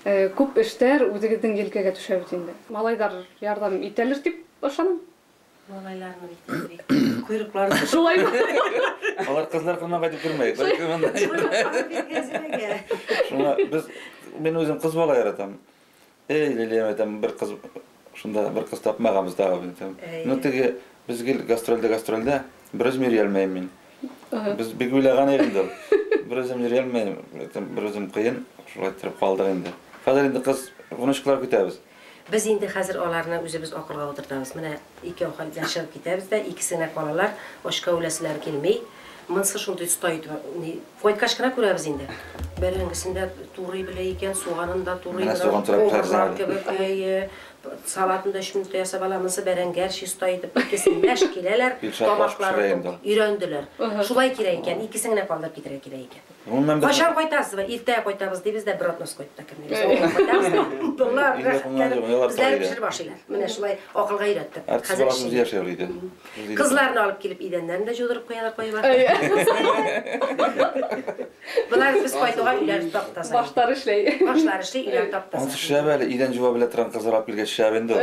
Күп эшләр үзегезнең җилкәгә төшә бит инде. Малайлар ярдәм итәлер дип ышанам. Малайларны бит инде бик койрыклары тотып. Шулаймы? Алар кызлар кырына кайтып кермәй. Бәлки монда. Шуңа без мин үзем кыз бала яратам. Эй, Лилия, әйтәм, бер кыз шунда бер кыз тапмаганбыз тагы, әйтәм. Ну теге без гел гастрольдә гастрольдә, бер үзем йөри алмыйм мин. Без бик уйлаган идек инде. Бер үзем йөри алмыйм, әйтәм, бер үзем кыен, шулай иттереп калдык инде. Хәзер инде кыз внучкалар көтәбез. Без инде хәзер аларны үзебез акылга утыртабыз. Менә икәү хәлдән чыгып китәбез дә, икесе генә калалар, ачка үләселәре килми. Монсы шундый оста итеп, ни, кайткач кына күрәбез инде. Бәрәңгесен дә турый белә икән, суганын да турый, Менә суган турап поварлар пешерәсең әле. кебек, әйе, салатын да өч минутта ясап ала. Монсы бәрәңге чиста итеп, икесе мәш киләләр, Илшат аш тамаклары пешерә инде тук, ул. өйрәнделәр. Шулай кирәк икән, икесен генә калдырып китәргә кирәк икән. Гомумән без Кайчан кайтасыз? Иртәгә кайтабыз дибез дә, бер атнасы кайтып та кермибез. Авылга кайтабыз да, болар Өйдә кунган рәхәтләнеп, юк, алар үзләре тагы өйдә. пешереп ашыйлар. Менә шулай акылга өйрәттек. Артист Хәзер баласы үзе эшли. яши ул өйдә. Үзе өйдә. Кызларны алып килеп идәннәрен дә җудырып куялар кайвакыт. Болар без кайтуга өйләр тап-таза. Башлары эшләй. Башлары эшли, өйләр тап-таза. Анысы шәп әле, идән җуа белә торган кызлар алып килгәч шәп инде ул.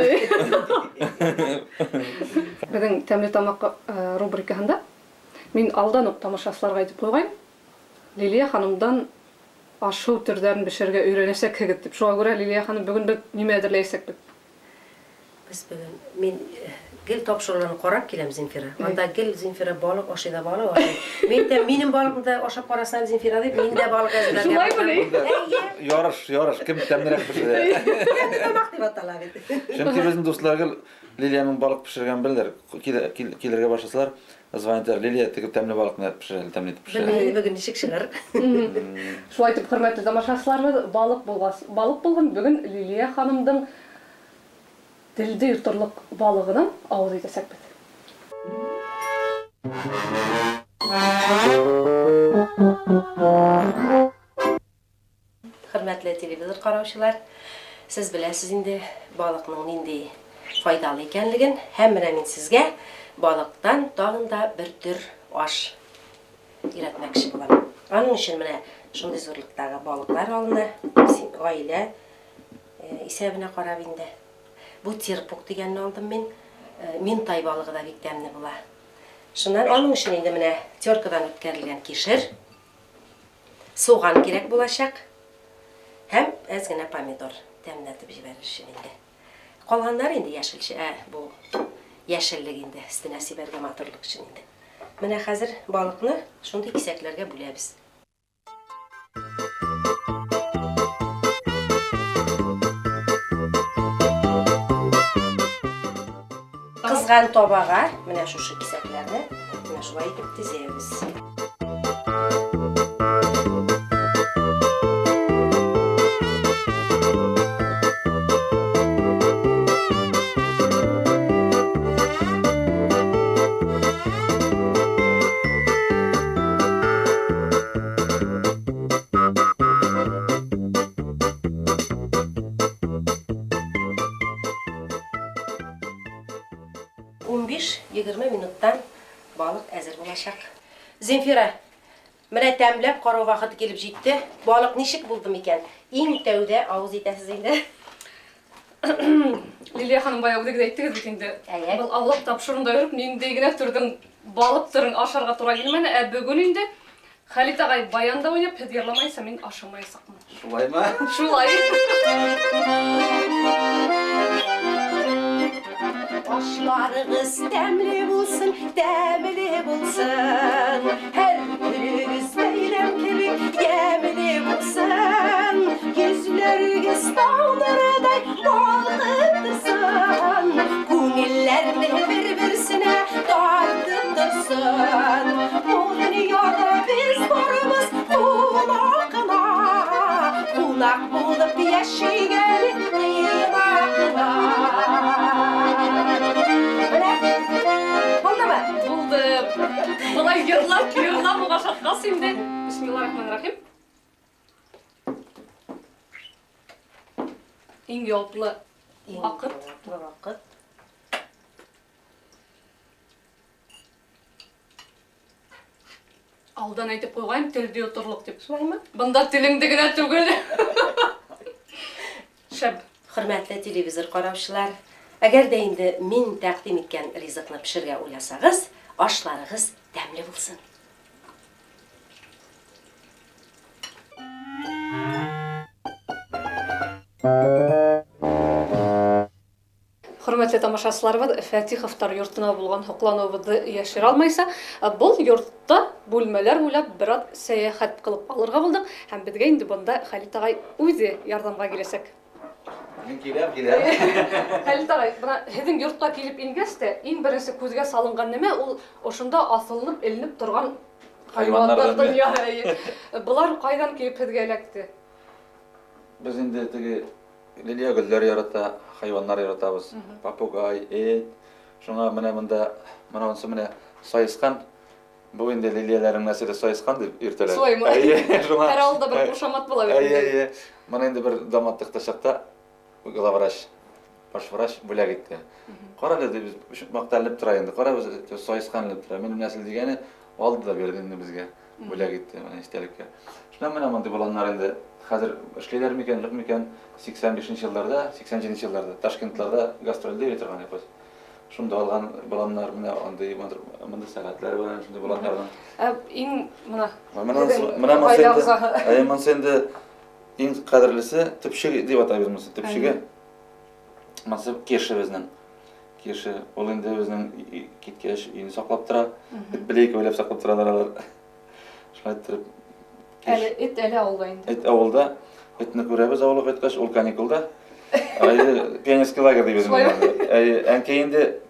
Безнең Тәмле тамак рубрикаһында Мин алдан ук тамашачыларга әйтеп куйгайм, Лилия ханымдан аш-су төрләрен пешерергә өйрәнәчәкһегез дип. Шуңа күрә, Лилия ханым, бүген без нимә әзерләячәкбез? Без бүген, мин гел тапшыруларны карап киләм, Земфира. Анда гел Земфира балык ашый да балык ашый. Мин әйтәм, минем балыкны да ашап карасын әле Земфира дип, мин дә балык әзерләргә Шулаймыни? Әйе. Ярыш, ярыш, кем тәмлерәк пешерә. Тәмле тамак дип атала бит. Чөнки безнең дуслар гел Лилиянең балык пешергәнен беләләр. Килергә башласалар, звонит итәләр, Лилия, теге тәмле балыкны пешер әле, тәмле итеп пешер. Белмим, бүген ничек чыгар. Шулай итеп, хөрмәтле тамашачыларыбыз, балык булгас, балык булган, бүген Лилия ханымның телдә йотарлык балыгының авыз итәчәкбез. Хөрмәтле телевизор караучылар, сез беләсез инде балыкның нинди файдалы икәнлеген. Һәм менә мин сезгә балыктан тагын да бер төр аш өйрәтмәкче булам. Аның өчен менә шундый зурлыктагы балыклар алына, гаилә э, исәбенә карап инде. Бу терпук дигәнне алдым мин. Э, минтай балыгы да бик тәмле була. Шуннан аның өчен инде менә теркадан үткәрелгән кишер, Суган кирәк булачак һәм әз генә помидор тәмләтеп җибәрер өчен инде. Калганнары инде яшелчә, ә, бу яшеллек инде, өстенә сибәргә матурлык өчен инде. Менә хәзер балыкны шундый кисәкләргә бүләбез. Кызган табага менә шушы кисәкләрне менә шулай итеп тезәбез. 15-20 минуттан балык әзер булачак. Земфира, менә тәмләп карау вакыты килеп җитте. Балык ничек булды микән? Иң тәүдә авыз итәсез инде. Лилия ханым, бая үзегез әйттегез бит инде. Әйе. Был аулак тапшыруында йөреп, нинди генә төрдең балык төрен ашарга тура килмәде. Ә бүген инде Хәлит агай баянда уйнап, һез йырламайса, мин ашамаячакмын. Шулаймы? Шулай. Ашларыгыз тәмле булсын, тәмле булсын. Һәр көнегез бәйрәм кебек ямьле булсын. Йөзләрегез таңдырдай балкып торсын. Күңелләрне бер-берсенә тартып торсын. Бу дөньяда без барыбыз кунак кына. Кунак булып яшик әле тыйнак кына. Менә, булдымы? Булды. Болай йырлап, йырлап ук ашаткач инде. Бисмиллаһир-рахманир-рахим. Иң җаваплы вакыт. Иң җаваплы вакыт. Алдан әйтеп куйган, телдә йотырлык дип. Шулаймы? Бында телеңдә генә түгел. Шәп. Хөрмәтле телевизор караучылар, әгәр дә инде мин тәкъдим иткән ризыкны пешерергә уйласагыз, ашларыгыз тәмле булсын. Хөрмәтле тамашачыларыбыз, Фәтиховтар йортына булган һоклануыбызны яшерә алмайса, был йортта бүлмәләр буйлап бераз сәяхәт кылып алырга булдык һәм безгә инде монда Хәлит агай үзе ярдәмгә киләчәк. Мин киләм, киләм. Хәлит агай, менә һезнең йортка килеп ингәч тә, иң беренче күзгә салынган нәмә ул ошында асылынып эленеп торган хайваннар дөньясы. Болар кайдан килеп һезгә эләкте? Без инде теге Лилия гөлләр ярата, хайваннар яратабыз. Попугай, эт. Шуңа менә монда, менә монысы менә саескан. Бу инде Лилияләрнең нәселе саескан дип йөртәләр. Шулаймы? Әйе, шуңа. Һәр авылда бер кушамат була бит инде. Әйе, әйе. Моны инде бер даматлыкта чакта главврач, баш врач бүләк итте. Кара әле, ди, без почмакта элеп тора инде. Кара, без саескан элеп тора. Минем нәсел дигәне алды да бирде инде безгә. Бүләк итте менә истәлеккә. Шуннан менә мондый боланнар инде хәзер эшлиләр микән, юк микән? 85 нче елларда, 87 нче елларда Ташкентларда гастрольдә йөри торган идек без. Шунда алган боланнар менә андый мондый сәгатьләр бар шундый боланнарның. Ә иң менә Менә монысы инде, әйе, монысы инде иң кадерлесе төпчеге дип атайбыз монысы, төпчеге. Монысы Кеша безнең. Кеше, ул инде безнең киткәч өйне саклап тора. Эт белән икәүләп саклап торалар алар. Шулай иттереп. Әле эт әле авылда инде. Эт авылда. Этне күрәбез авылга кайткач, ул каникулда. Әйе, пионерский лагерь дибез инде. Әйе, әнкәй инде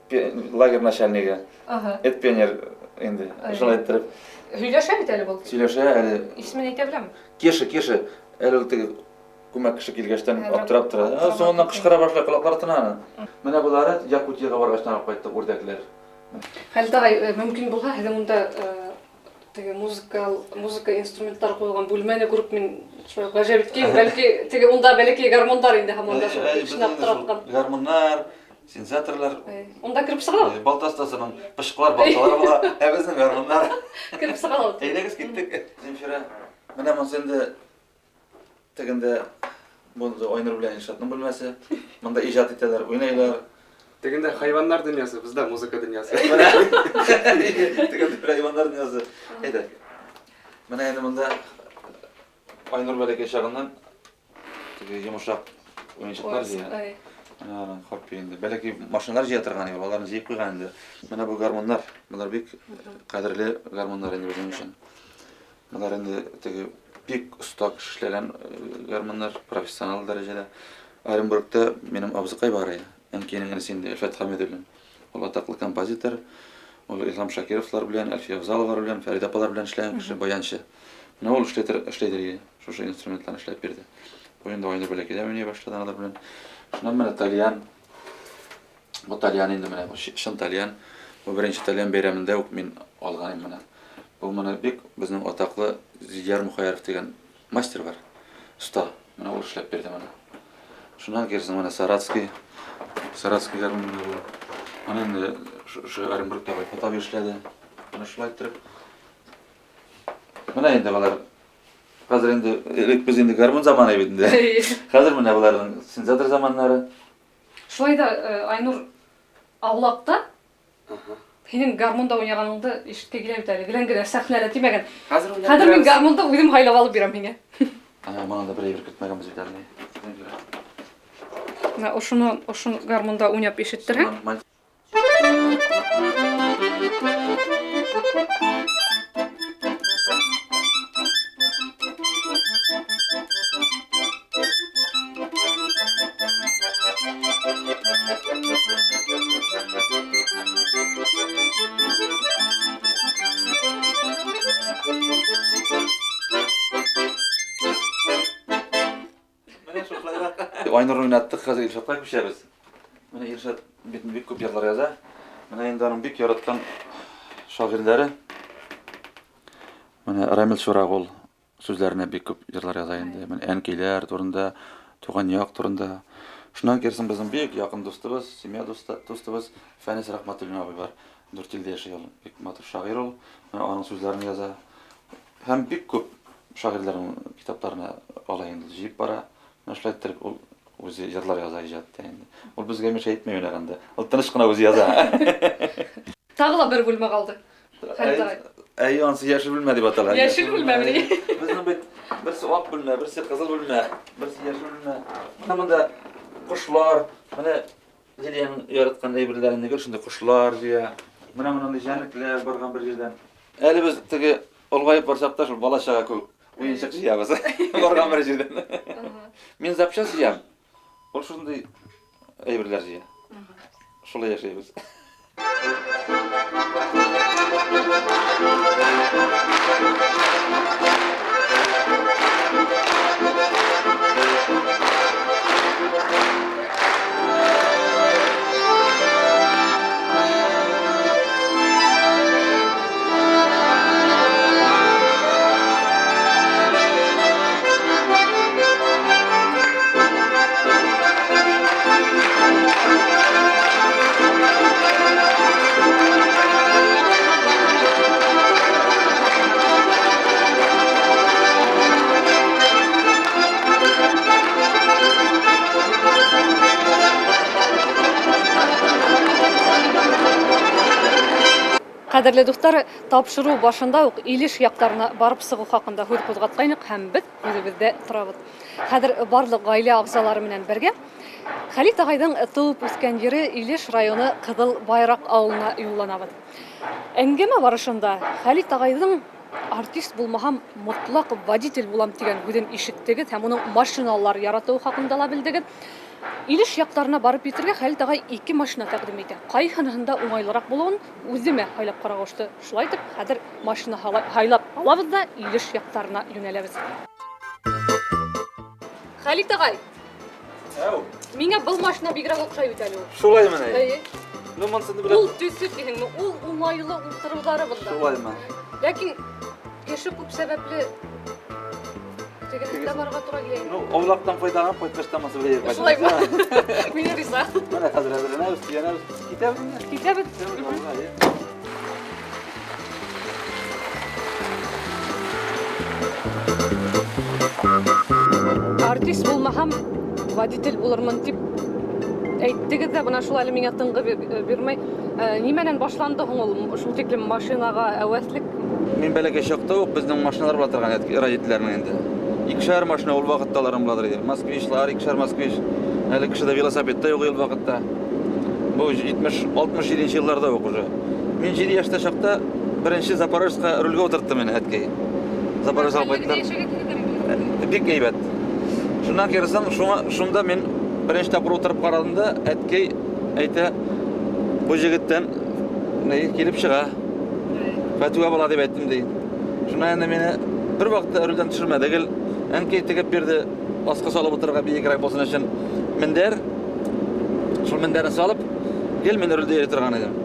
лагерь начальнигы. Эт пионер инде. Шулай иттереп. Һөйләшә бит әле бу. Сөйләшә әле. Исемен әйтә беләме? Кеша, Кеша. Әле ул теге Күмәк кеше килгәчтән аптырап тора. Ә соңыннан кычкыра башлый, колаклары тына аның. Менә болары Якутиягә баргачтан алып кайттык үрдәкләр. Хәлит агай, мөмкин булһа, һезнең монда теге музыкал, музыка инструментлары куелган бүлмәне күреп мин шулай гаҗәп иткәйм. Бәлки теге унда бәләкәй гармундар инде һаман да шул кешене аптыраткан. Гармуннар, синтезаторлар. Унда кереп чыга алабыз. Балта остасының пычкылар, балталары була, ә безнең гармуннар. Кереп чыга алабыз. Әйдәгез, киттек. Земфира, менә монысы инде Тегендә монда Айнур белән Илшатның бүлмәсе. Монда иҗат итәләр, уйныйлар. Тегендә хайваннар дөньясы, бездә музыка дөньясы. Тегендә хайваннар дөньясы. Әйдә. Менә инде монда Айнур бәләкәй чагыннан теге йомшак уенчыклар җыя. Менә аның хобби инде. Бәләкәй машиналар җыя торган иде, аларны җыеп куйган инде. Менә бу гармуннар, болар бик кадерле гармуннар инде безнең өчен. Болар инде теге бик оста кеше эшләгән гармуннар, профессионал дәрәҗәдә. Оренбургта минем абзыкай бар иде. Әнкәйнең энесе инде Әлфәт Хәмидуллин. Ул атаклы композитор. Ул Илһам Шакировлар белән, Әлфия Авзаловалар белән, Фәридә апалар белән эшләгән кеше, баянчы. Менә ул эшләтер, эшләйдер иде. Шушы инструментларны эшләп бирде. Бу инде Айнур бәләкәйдән уйный башлады алар белән. Шуннан менә тальян. Бу тальян инде менә, бу чын тальян. Бу беренче тальян бәйрәмендә үк мин алган идем менә. Бу моны бик безнең атаклы Зидияр Мухаяров дигән мастер бар. Оста. Менә ул эшләп бирде моны. Шуннан кирсең менә Саратский. Саратский гармун менә бу. Моны инде шушы Оренбургта Гайфат абый эшләде. Менә шулай иттереп. Менә инде болар Хәзер инде элек без инде гармун заманы бит инде. Хәзер менә боларның синтезатор заманнары. Шулай да, Айнур, аулакта һинең гармунда уйнаганыңды ишеткә килә бит әле. Гелән генә сәхнәдә тимәгән. Хәзер уйнап Хәзер мин бирәбез. гармунда үзем һайлап алып бирәм һиңә. Ана, моны да бер әйбер кертмәгәнбез бит әле. Менә ошыны, ошын гармунда уйнап ишеттерһәң. Шуннан Менә шушылайрак. Айнурны уйнаттык, хәзер Илшатка күчәбез. Менә Илшат бит бик күп җырлар яза. Менә инде аның бик яраткан шагыйрьләре. Менә Рамил Чурагул сүзләренә бик күп җырлар яза инде. Менә әнкәйләр турында, туган як турында. Шуннан кирсен безнең бик якын дустыбыз, семья дусты, дустыбыз Фәнис Рахматуллин абый бар. Дүртилдә яши ул. Бик матур шагыйрь ул. Менә аның сүзләрен яза. Һәм бик күп шагыйрьләрнең китапларына ала инде, җыеп бара. Менә шулай иттереп ул Үзе җырлар яза, иҗат итә инде. Ул безгә мешай итми уйнаганда. Ул тыныч кына үзе яза. Тагы ла бер бүлмә калды. Хәлит агай. Әйе, анысы яшел бүлмә дип атала. Яшел бүлмәмени? Безнең бит берсе ак бүлмә, берсе кызыл бүлмә, берсе яшел бүлмә. Менә монда кошлар, менә Лилиянең яраткан әйберләре нигә шундый кошлар җыя. Менә мондый җәнлекләр барган бер җирдән. Әле без теге олгаеп барсак та шул бала-чага күк уенчык җыябыз. Барган бер җирдән. Мин запчасть җыям. Ул шундый әйберләр җыя. Шулай яшәйбез. Кадерле дуслар, тапшыру башында ук Илеш якларына барып чыгу хакында һүз кузгаткайнык һәм без үзебездә торабыз. Хәзер барлык гаилә әгъзалары белән бергә Хәлит агайның туып үскән җире Илеш районы Кызыл Байрак авылына юлланабыз. Әңгәмә барышында Хәлит агайның артист булмаһам, мотлак водитель булам дигән һүзен ишеттегез һәм уның машиналар яратуы хакында ла белдегез. Илеш якларына барып җитәргә Хәлит агай ике машина тәкъдим итә. Кайһыныһында уңайлырак булуын үземә һайлап карарга кушты. Шулай итеп, хәзер машина һайлап алабыз да Илеш якларына юнәләбез. Хәлит агай! Әү. Миңа был машина бигрәк охшай бит әле ул. Шулаймы ни? Әйе. Ну, монсын белән. Ул төсе дигәнме, ул уңайлы утырулары монда. Шулаймы? Ләкин кеше күп сәбәпле тегенендә барырга тура килә. Ну, аулактан файдаланып кайткач та монысы белән Шулаймы? Мин риза. Менә хәзер әзерләнәбез, төянәбез. Китәбез инде. Китәбез. Артист булмаһам, водитель булырмын дип әйттегез дә, менә шул әле миңа тынгы бирмәй. Нимәнән башланды һуң ул шул тиклем машинага әвәслек? Мин бәләкәй чакта ук безнең машиналар була торган иде, родительләрнең инде. Икешәр машина ул вакытта аларның буладыр иде. Москвичлар, икешәр москвич. Әле кешедә велосипед та юк ул вакытта. Бу 70, 67 елларда ук уже. Мин 7 яшьтә чакта беренче Запорожецка рульгә утыртты мине әткәй. Запорожец алып кайттылар. Бик әйбәт. Шуннан керсәң, шуңа шунда мин беренче тапкыр утырып карадым да, әткәй әйтә, бу җегеттән ни килеп чыга. Фәтүә була дип әйттем ди. Шуннан инде мине бер вакытта рульдән төшермәде гел. Әнкәй тегеп бирде, аска салып утырырга биегрәк булсын өчен мендәр. Шул мендәрне салып, гел мин рульдә йөри торган идем.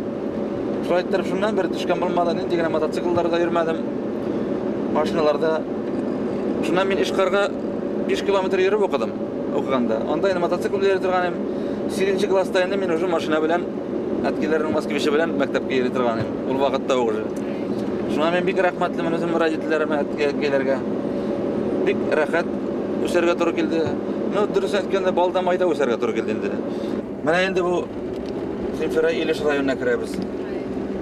Шулай иттереп, шуннан бер төшкән булмады, нинди генә мотоциклларда йөрмәдем, машиналарда. Шуннан мин Ишкарга 5 километр йөреп укыдым, укыганда. Анда инде мотоцикл белән йөри торган идем. 8 класста инде мин уже машина белән, әткиләрнең москвичы белән мәктәпкә йөри торган идем. Ул вакытта ук уже. Шуңа мин бик рәхмәтлемен үземнең родительләремә, әткәйләргә. Бик рәхәт үсәргә туры килде. Ну, дөрес әйткәндә, балда майда үсәргә туры килде инде. Менә инде бу Земфира Илеш районына керәбез.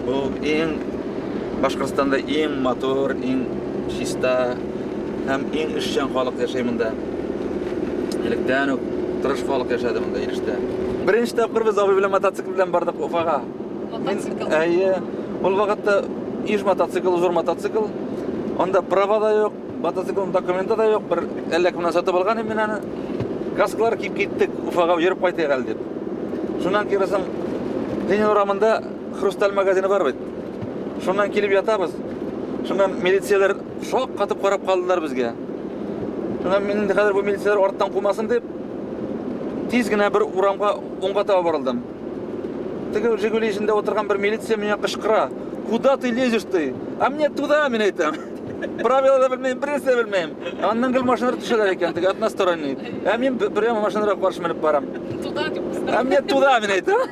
Бу иң Башкортстанда иң матур, иң чиста һәм иң эшчән халык яшәй монда. Электән үк тырыш халык яшәде монда Илештә. Беренче тапкыр без абый белән мотоцикл белән бардык Уфага. Мотоцикл. Әйе. Ул вакытта иж мотоцикл, зур мотоцикл. Анда права да юк, мотоциклның документы да юк. Бер әллә кемнән сатып алган идем мин аны. Каскалар киеп киттек, Уфага йөреп кайтыйк әле дип. Шуннан керәсең, Ленин урамында хрусталь магазины бар бит. Шуннан килеп ятабыз. Шуннан милицияләр шок катып карап калдылар безгә. Шуннан мин инде хәзер бу милицияләр арттан кумасын дип, тиз генә бер урамга уңга таба борылдым. Теге Жигули эчендә утырган бер милиция миңа кычкыра. Куда ты лезешь ты? А мне туда, мин әйтәм. Правила да белмим, бер нәрсә дә белмим. Аннан гел машиналар төшәләр икән, теге односторонний. Ә мин прямо машиналарга каршы менеп барам. Туда дип Ә мне туда, мин әйтәм.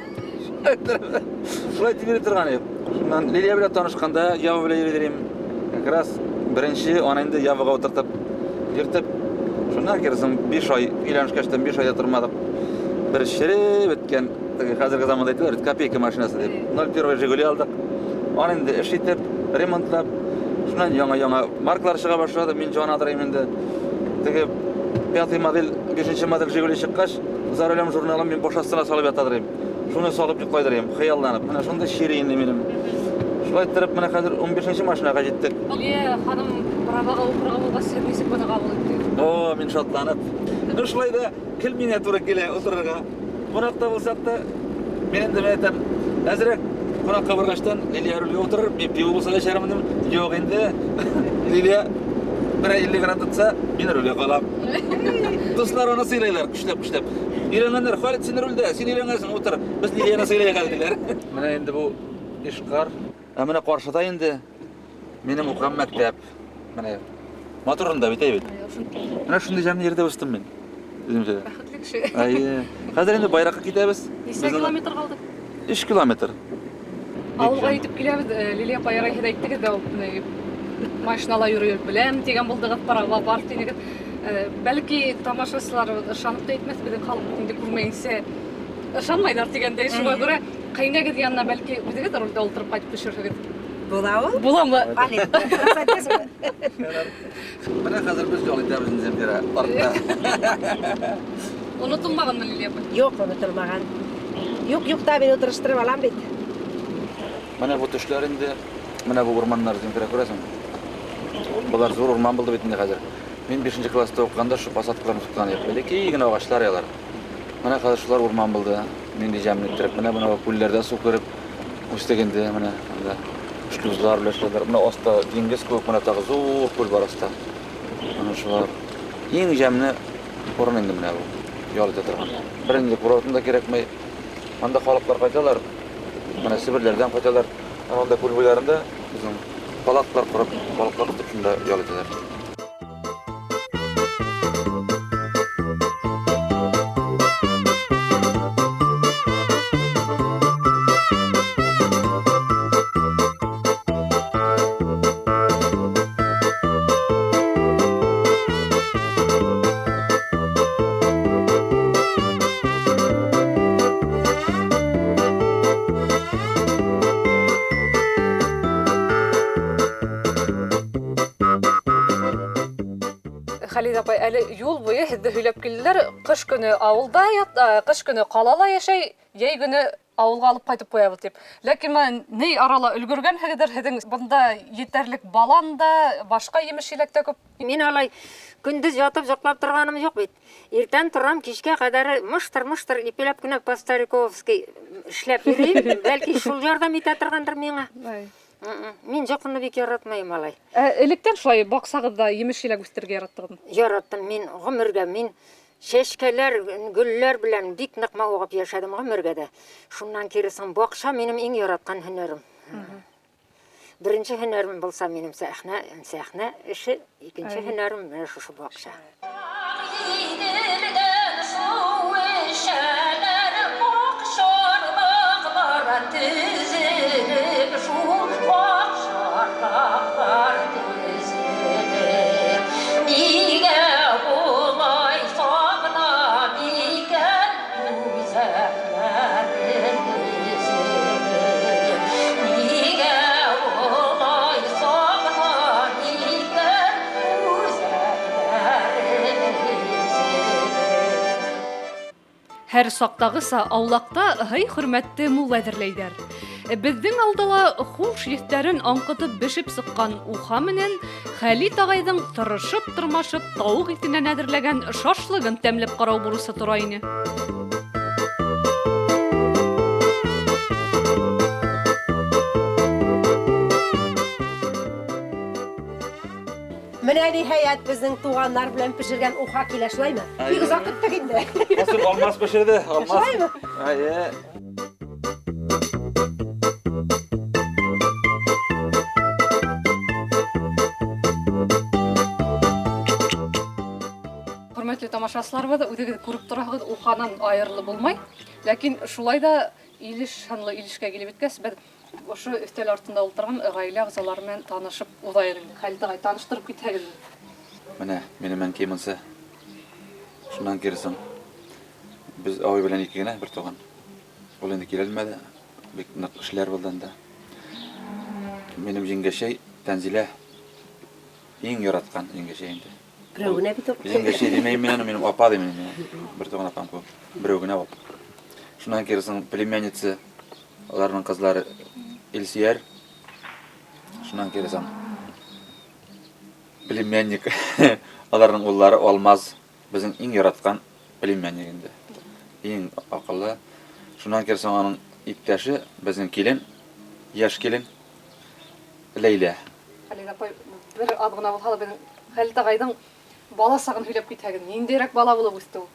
Шулай дип йөри торган идем. Шуннан Лилия белән танышканда Ява белән йөри дим. Как раз беренче аны инде Явага утыртып йөртеп. Шуннан керсен 5 ай өйләнешкәчтән 5 айда тормадык. Бер череп беткән, теге хәзерге заманда әйтәләр бит, копейка машинасы дип. 01 Жигули алдык. Аны инде эш итеп, ремонтлап, шуннан яңа-яңа маркалар чыга башлады. Мин җан атырыйм инде. Теге пятый модель, бишенче модель Жигули чыккач, За рулем журналын мин баш астына салып ятадырыйм. Шуны салып йоклайдырыйм, хыялланып. Менә шундый чире инде минем. Шулай иттереп, менә хәзер 15 машинага җиттек. Лилия ханым правага укырга булгач, сез ничек моны кабул иттегез? О, мин шатланып. Ну, шулай да гел миңа туры килә утырырга. Кунакта булсак та, мин инде мин әйтәм, әзрәк кунакка баргачтан Лилия рульгә утырыр, мин пиво булса да эчәрмен дим. Юк инде. Лилия бер 50 грамм тотса, мин рульгә калам. Дуслар аны сыйлыйлар, көчләп-көчләп. Өйрәнгәннәр, Халид, син рульдә, син өйрәнгәнсең, утыр. Без Лилияне сыйлыйк әле, диләр. Менә инде бу Ишкар. Ә менә каршыда инде минем укыган мәктәп. Менә матур урында бит, әй бит. Менә шундый җәмле җирдә үстем мин. Үземчә. Бәхетле кеше. Әйе. Хәзер инде Байракка китәбез. Ничә километр калды? 3 километр. Авылга итеп киләбез. Э, Лилия апа ярай һез әйттегез дә менә машинала йөри беләм дигән булдыгыз, права бар дигән. Э, бәлки тамашачылар ышанып та әйтмәс, безнең халык бит инде күрмәенчә ышанмайлар дигәндәй. Шуңа күрә кайнәгез янына бәлки үзегез рульдә утырып кайтып төшерсегез. Була ул? Буламы? Халид, рөхсәт итәсеңме? Менә хәзер без ял итәбез инде Земфира артта. Онытылмаганмы, Лилия апа? Юк, онытылмаган. Юк, юк та мин утырыштырып алам бит. Менә бу төшләр инде, менә бу урманнар, Земфира, күрәсеңме? Болар зур урман булды бит инде хәзер. Мин 5 класста укыганда шул посадкаларны тоткан идек. Бәләкәй генә агачлар ялар. Менә хәзер шулар урман булды. Нинди җәмле иттереп. Менә менә күлләрдә су кереп үстек инде. Менә анда шлюзлар белән эшләделәр. Менә аста диңгез кебек, менә тагы зур күл бар аста. Менә шулар. Иң җәмле урын инде менә бу. Ял итә торган. Бер инде курортын да кирәкми. Анда халыклар кайталар. Менә Себерләрдән кайталар. Анда күл буйларында безнең палаткалар корып, балыклар тотып шунда ял итәләр. Халид апай, әле юл буе һеҙҙе һөйләп килделәр. Кыш көне ауылда ят, кыш көне ҡалала йәшәй, йәй көне ауылға алып ҡайтып ҡуябыҙ тип. Ләкин менә ни арала өлгөргәнһегеҙҙер, һеҙҙең бында етәрлек балан да, башҡа емеш-еләк тә күп. Мин алай көндөҙ ятып йоҡлап торғаным юҡ бит. Иртән торам, кискә кадәр мыштыр-мыштыр ипиләп кенә по-стариковски эшләп йөрим. Бәлки шул ярҙам итә торғандыр миңа. Мин йоҡоно бик яратмайым алай. Ә электән шулай баҡсағыҙҙа емеш-еләк үҫтерергә яраттығыҙмы? Яраттым мин ғүмергә. Мин чәчкәләр, гөлләр белән бик нык мавыгып яшәдем ғүмергә дә. Шуннан кире соң бакча минем иң яраткан һөнәрем. Беренче һөнәрем булса минем сәхнә, сәхнә эше, икенче һөнәрем менә шушы бакча. Һәр сактагыса аулакта һый-хөрмәтте мул әҙерләйҙәр. Беҙҙең алдала хуш еҫтәрен аңҡытып бешеп сыҡҡан уха менән Хәлит ағайҙың тырышып-тырмашып тауыҡ итенән әҙерләгән шашлыгын тәмләп ҡарау бурысы тора ине. Менә ниһаять безнең туганнар белән пешергән уха килә, шулаймы? Бик озак көттек инде. Асыл Алмаз пешерде, Алмаз. Шулаймы? Әйе. Хөрмәтле тамашачыларыбыз, үзегез күреп торасыз, уханан аерылып булмай. Ләкин шулай да Илеш шанлы Илешкә килеп җиткәч, без ошо өстәл артында утырган гаилә әгъзалары белән танышып узайык инде. Хәлит агай, таныштырып китһәгез инде. Менә минем әнкәй монсы. Шуннан кире соң без абый белән ике генә бер туган. Ул инде килә алмады. Бик нык эшләр булды анда. Минем җиңгәчәй Тәнзилә иң яраткан җиңгәчәй инде. Берәү генә бит ул. Җиңгәчәй димәйм мин аны, минем апа дим мин. Бер туган апам күп. Берәү генә ул. Шуннан кире соң племянница, аларның кызлары Илсөяр. Шуннан кире соң племянник, аларның уллары Алмаз, безнең иң яраткан племянник инде. Иң акыллы. Шуннан кире соң аның иптәше, безнең килен, яшь килен Ләйлә. Халидә апай, бер аз гына булса да безнең Хәлит агайның бала чагын сөйләп китһәгез, ниндирәк бала булып үсте ул?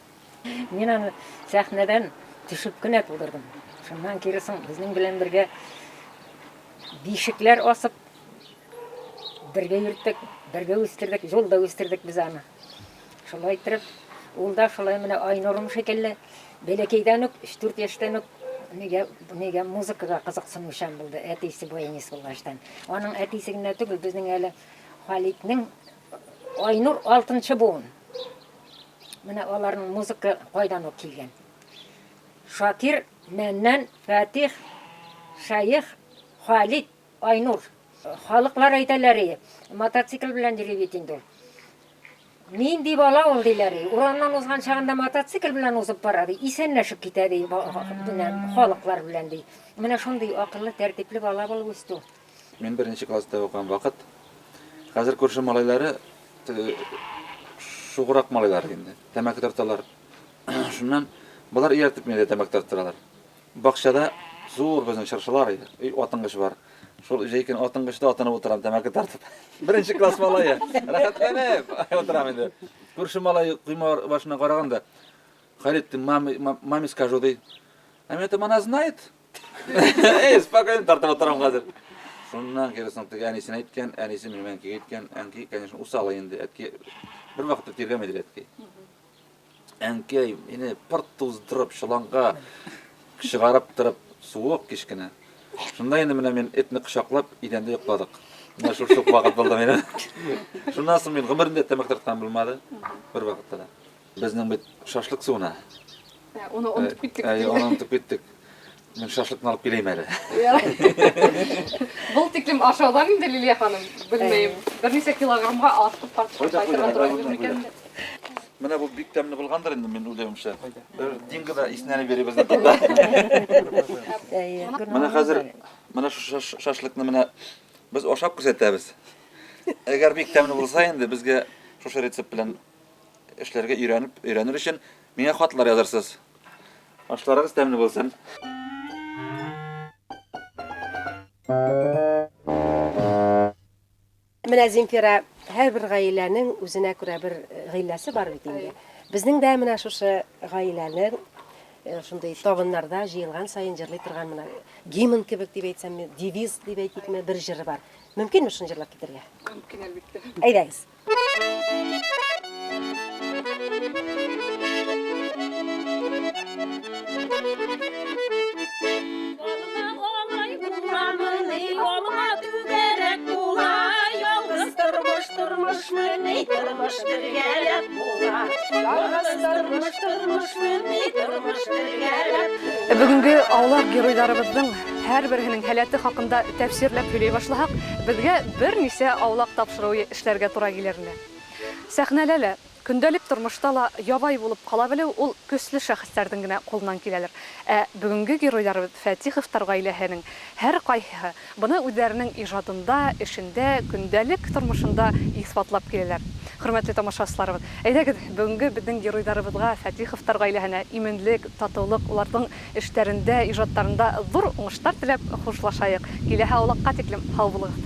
Мин аны сәхнәдән төшеп кенә тудырдым. Шуннан кире соң безнең белән бергә бишекләр асып бергә йөрттек, бергә үстердек, юлда үстердек без аны. Шулай иттереп, ул да шулай менә Айнурым шикелле бәләкәйдән үк, 3-4 яшьтән үк нигә, нигә музыкага кызыксынучан булды, әтисе баянист булгачтан. Аның әтисе генә түгел, безнең әле Халитнең Айнур алтынчы буын. Менә аларның музыка кайдан ук килгән. Шакир, Мәннән, Фатих, Шәех, Халит, Айнур. Халыклар әйтәләр, мотоцикл белән йөри бит инде ул. Нинди бала ул, диләр. Урамнан узган чагында мотоцикл белән узып бара, ди, исәнләшеп китә, ди, менә халыклар белән, ди. Менә шундый акыллы, тәртипле бала булып үсте ул. Мин беренче класста укыган вакыт. Хәзер күрше малайлары шуграк малайлар инде. Тәмәке тарталар. Шуннан болар ияртеп мине дә тәмәке тарттыралар. Бакчада зур безнең чыршылар иде. Өй атынгыч бар. Шул җәй көне атынгычта атынып утырам, тәмәке тартып. Беренче класс малае. Рәхәтләнеп утырам инде. Күрше малай койма башына караганда, Халит, ты маме, маме скажу, ди. Ә мин әйтәм, она знает. Эй, спокойно тартып утырам хәзер. Шуннан кире соң теге әнисенә әйткән, әнисе минем әнкигә әйткән, әнки, конечно, усалы инде, әтки бер вакытта тиргәмәде әтки. Әнкәй мине пырт туздырып чоланга чыгарып торып, суык кечкенә. Шунда инде менә мин этне кочаклап идәндә йокладык. Менә шул шук вакыт булды минем. Шуннан соң мин гомеремдә тәмәке тарткан булмады. Бер вакытта да. Безнең бит шашлык суына. Ә, Оны онытып киттек. Әй, оны онытып киттек. Мин шашлыкны алып киләйм әле. Был тиклем ашаудан инде Лилия ханым, белмәйм. Берничә килограммга артып тартып кайтырга тора килер микән? Менә бу бик тәмле булгандыр инде, мин уйлавымча. Бер Динго да иснәнеп йөри безнең монда. Менә хәзер менә шушы шашлыкны менә без ашап күрсәтәбез. Әгәр бик тәмле булса инде безгә шушы рецепт белән эшләргә өйрәнеп, өйрәнер өчен миңа хатлар язырсыз. Ашларыгыз тәмле булсын. Менә Земфира, һәрбер гаиләнең үзенә күрә бер э, гыйләсе бар бит инде. Безнең дә менә шушы гаиләнең э, шундый табыннарда җыелган саен җырлый торган менә гимн кебек дип әйтсәмме, девиз дип әйтикме, бер җыры бар. Мөмкинме шуны җырлап китәргә? Мөмкин, әлбәттә. Әйдәгез. Бүгенге аулак геройларыбызның һәрберһенең һәләте хакында тәфсирләп һөйли башлаһак, безгә берничә аулак тапшыруы эшләргә тура килер иде. Сәхнәлә лә, көндәлек тормышта ла ябай булып кала белү ул көчле шәхесләрнең генә кулыннан киләлер. Ә бүгенге геройларыбыз Фәтиховтар гаиләһенең һәркайһыһы моны үзләренең ижадында, эшендә, көндәлек тормышында исбатлап киләләр. Хөрмәтле тамашачыларыбыз, әйдәгез, бүгенге безнең геройларыбызга, Фәтиховтар гаиләһенә иминлек, татулык, уларның эшләрендә, ижадларында зур уңышлар теләп хушлашаек. Киләһе аулакка тиклем һау булыгыз!